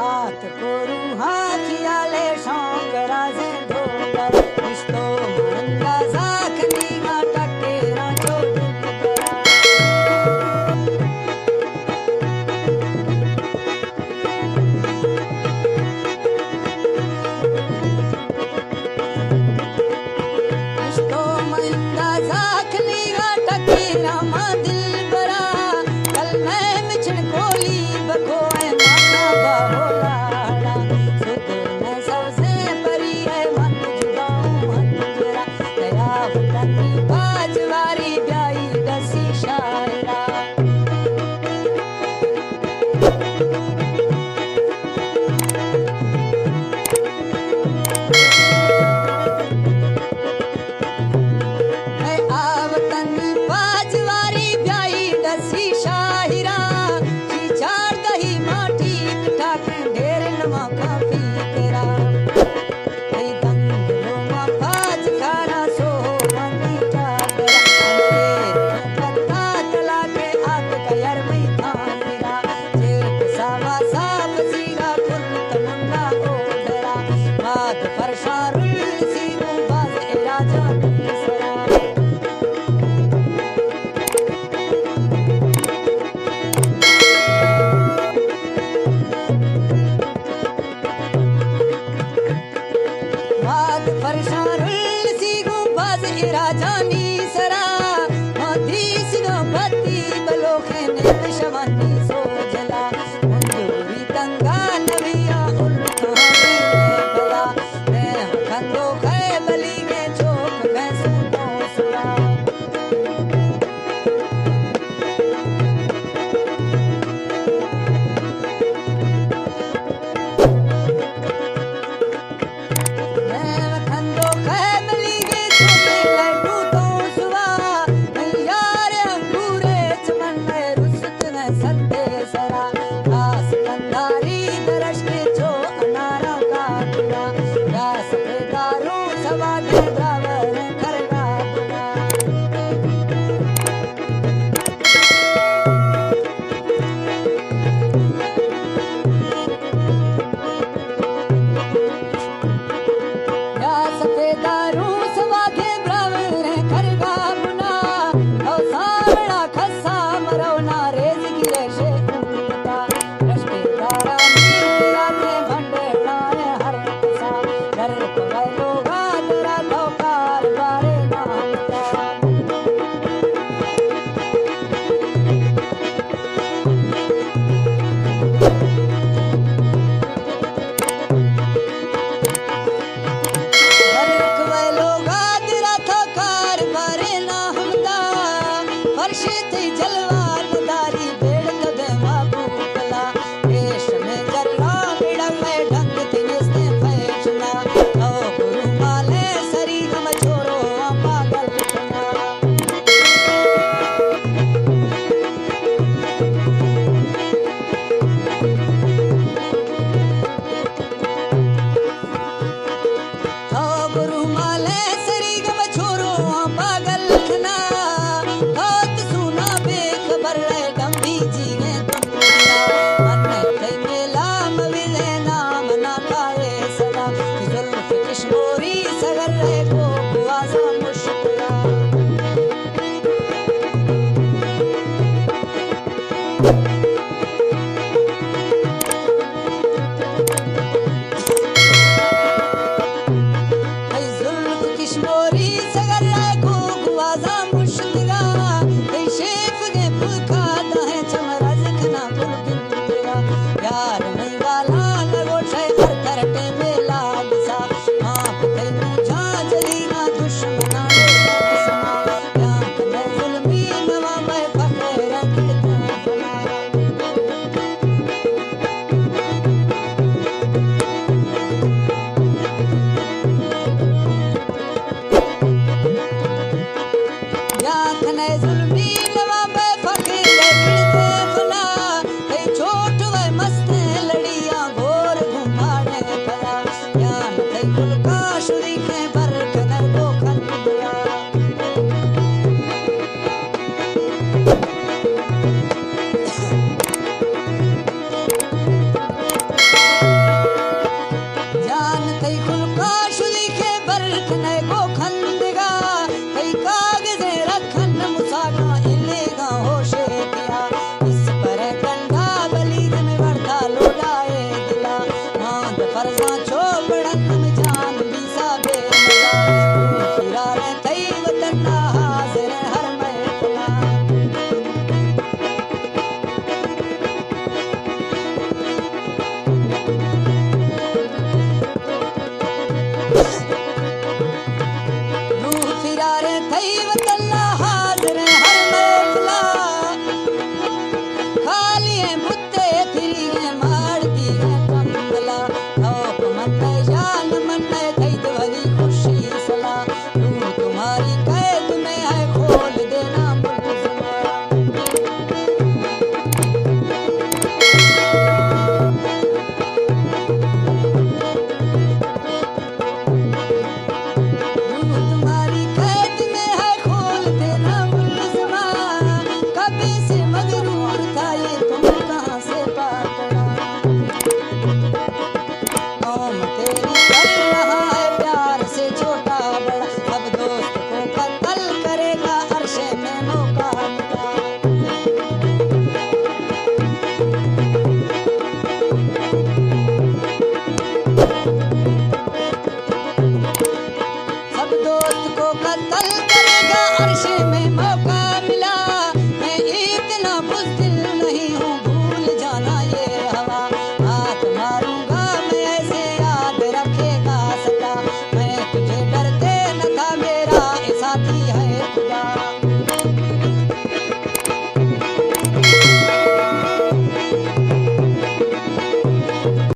آتک و روحاں خیال شوق رازیں دو در، نشتو من اندازہ کنیگاں ٹکیراں چو دلبرا۔ نشتو من اندازہ کنیگاں ٹکیراں ماں دلبرا، کلمہ مچن کولی بکو اے مانا باہولاڑا۔ سدو میں سوزیں پری اے من جداؤں ہنجرا، تیا وطنی باجواری بیائی ڈسی شاعرا۔ اے آوتن پاجواری بیائی ڈسی شاعرا، چی چاردہی ماٹی ٹاکن ڈیر نما کافی کرا۔ اے دنگ لوما پاج کارا سو منی ٹاکرا، اے پتا تلا کے آتک یار میدان را، چیک ساوا ساپ سیگا کل تمنا اوڈرا، ماد پرشان رل سیگو باز اے راجانی سرا۔ ماد پرشان رل سیگو باز اے راجانی سرا، ما دیسگاں پتی بلوخیں نیت شوانی سوجلا، انجوری تنگا نویا الکاں بلا، میں کندو خے بلی میں چوک میں سوتوں سرا۔ میں کندو خے بلی میں چوک میں لڈو تو سوا، میں یار انگورے چمن میں رست میں ستے سرا، آس کنداری درشت چو انارا کاٹنا، یا سفیدارو سواد دراور کرنا بنا۔ یا سفیدارو سواد دراور کرنا بنا، او سامڑا کسا مرو نا ریزگی ریشے امتا۔ رشتے دارانی یادیں بھنڈے نائے ہر کسا۔ در کوئے لوگا درا تو کار بارے نامتا۔ بلک ویلو گادرا تو کار بارے نا ہمدا، فرشی تئی جلوہ نداری بیڑ کدے محبوب لا۔ پیش میں جرا مڑا میں ڈھنگ تئی نیستیں فیشنا، او گرو مالے سری گم چھوڑو آ پاگل کنا۔ تو گرو مالے سری گم چھوڑو آ پاگل کنا، تو تسونا بے خبر رہ ڈمبی جیگے دنیا۔ من تئی میلا مویلے نام نا کائے سدا، زلف کشموری سگر رہ کو گوازا مشکلا۔ تئی زلف کشموری سگر ءَ گوں گوازاں مشتگا، تئی شیفگیں پلکا داہیں چمرز کناں گل گندگا۔ یار